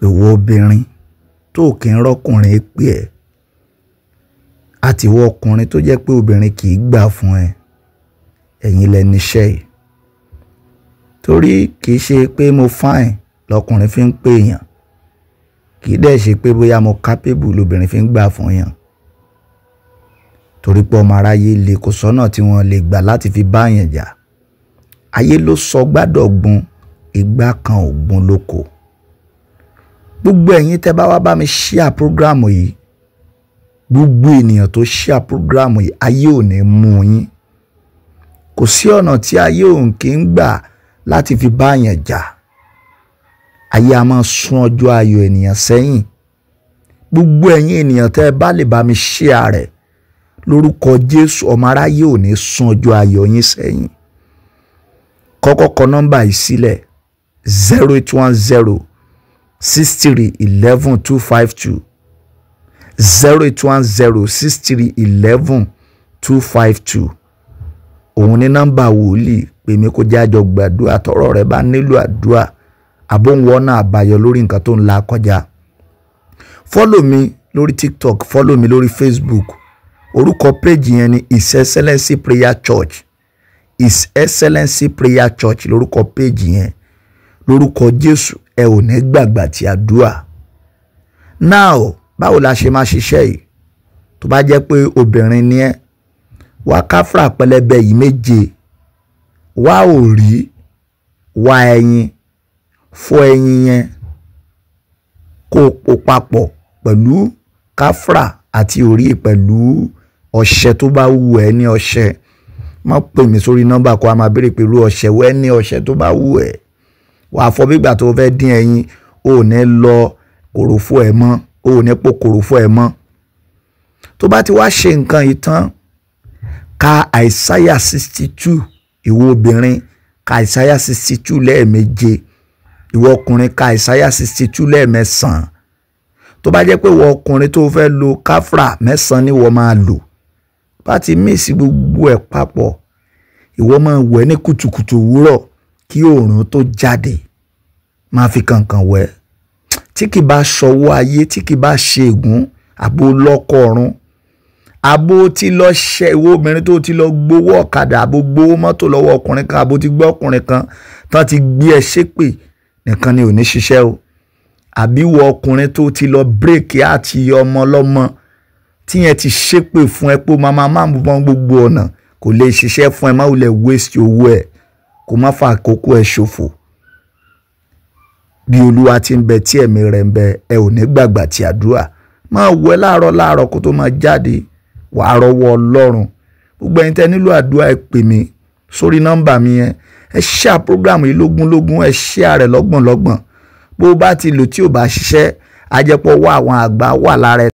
Ìwọ obìnrin tó kì í rọ́kùnrin pè ẹ́, àti ìwọ ọkùnrin tó jẹ́ pé obìnrin kì í gbà fún ẹ, ẹ̀yin lẹ níṣẹ́ yìí. Torí kì í ṣe pé mo fine lọkùnrin fi ń pè èèyàn, kì í dẹ̀ ṣe pé bóyá mo capable lobìnrin fi ń gbà fún èèyàn. Torí pé ọmọ aráyé le, kò sọ́nà tí wọ́n lè gbà láti fi bá èèyàn jà. Ayé ló sọ gbádọ̀gbun, ìgbà kan ò gbun lóko. Gbogbo ẹ̀yin tẹ́ bá wá bá mi share program yìí, gbogbo ènìyàn tó share program yìí, ayé ò ní mú yín. Kò sí ọ̀nà tí ayé òun kì í gbà láti fi bá èèyàn jà. Ayé a máa sún ọjọ́ ayọ̀ ènìyàn sẹ́yìn. Gbogbo ẹ̀yin ènìyàn tẹ́ bá lè bá mi share rẹ̀, lórúkọ Jésù, ọmọ aráyé ò ní sún ọjọ́ ayọ̀ yín sẹ́yìn. Kọ́kọ́ kọ nọ́mbà yìí sílẹ̀: 0810 63 11 252, 0810 63 11 252. Òun ní nọ́mbà wòlíì. Pè mí kó jẹ́ àjọ gbàdúrà. Tọ́rọ̀ rẹ bá nílò àdúrà, àbóǹwọ́nà àbáyọ lórí nǹkan tó ń la kọjá. Follow mi lórí TikTok, follow mi lórí Facebook. Orúkọ péjì yẹn ni His Excellency Prayer Church. His Excellency Prayer Church lórúkọ péjì yẹn. Lórúkọ Jésù, ẹ ò ní gbàgbà tí àdúrà. Now, báwo la ṣe máa ṣiṣẹ́ yìí? Tó bá jẹ́ pé obìnrin ni ẹ́, wá káfíra pẹlẹbẹ yìí méje, wá òrí, wá ẹyin, fọ́ ẹyin yẹn, kó o pò papọ̀ pẹ̀lú káfíra àti òrí pẹ̀lú ọṣẹ tó bá wù ẹ́ ní ọṣẹ. Má pè mí sórí nọ́mbà kó a máa béèrè pẹ̀lú ọṣẹ wẹ́ ní ọṣẹ tó bá wù ẹ́. Wàá fọ bígbà tó fẹ́ dín ẹyin, ò ní lọ kòròfo ẹ̀ mọ́, ò ní po kòròfo ẹ̀ mọ́. Tó bá ti wá ṣe nǹkan yìí tán, ka Isaiah 62. Ìwọ obìnrin, ka Isaiah 62 lẹ́ẹ̀méje. Ìwọ ọkùnrin, ka Isaiah 62 lẹ́ẹ̀mẹ́sàn-án. Tó bá jẹ́ pé ìwọ ọkùnrin tó fẹ́ lo káfrà, mẹ́sàn-án ni wọ́n máa lò. Bá ti mix gbogbo ẹ̀ papọ̀, ìwọ máa wẹ̀ ní kùtùkùtù òwúrọ̀ kí oòrùn tó jáde. Máa fi kànkàn wẹ̀. Tí kì bá ṣọwọ́ ayé, tí kì bá ṣe ègún àbó lọ́kọ̀ ọ̀run, àbó tí lọ ṣe, ìwọ obìnrin tó ti lọ gbowó ọ̀kadà, àbó gbowó mọ́tò lọ́wọ́ ọkùnrin kan, àbó ti gbọ́ ọkùnrin kan tán ti gbé ẹ ṣépè nìkan ni ò ní ṣiṣẹ́ o. Àbí ìwọ ọkùnrin tó ti lọ bírèkì àti ọmọ ọlọ́mọ tí yẹn ti ṣépè fún ẹ pé ó máa máa mú bọ́n gbogbo ọ̀nà, kò lè ṣiṣẹ́ fún ẹ. Má wulẹ̀ waste owó ẹ, kó má fa àkókò ẹ ṣòfò. Bí Olúwa ti ń bẹ tí ẹ̀mí rẹ̀ ń bẹ, ẹ ò ní gbàgbà tí àdúrà. Máa wẹ̀ láàárọ̀ láàárọ̀ kó tó máa jáde, wàá rọ́wọ́ Ọlọ́run. Gbogbo ẹ̀yin tẹ́ nílò àdúrà, ẹ pè mí sórí nọ́mbà mi yẹn. Ẹ share program yìí lógúnlógún, ẹ share rẹ̀ lọ́gbọ̀nlọ́gbọ̀n. Bó bá ti lò tí ò bá ṣiṣẹ́, àjẹpọ̀ wọ àwọn àgbà wà lára ẹ.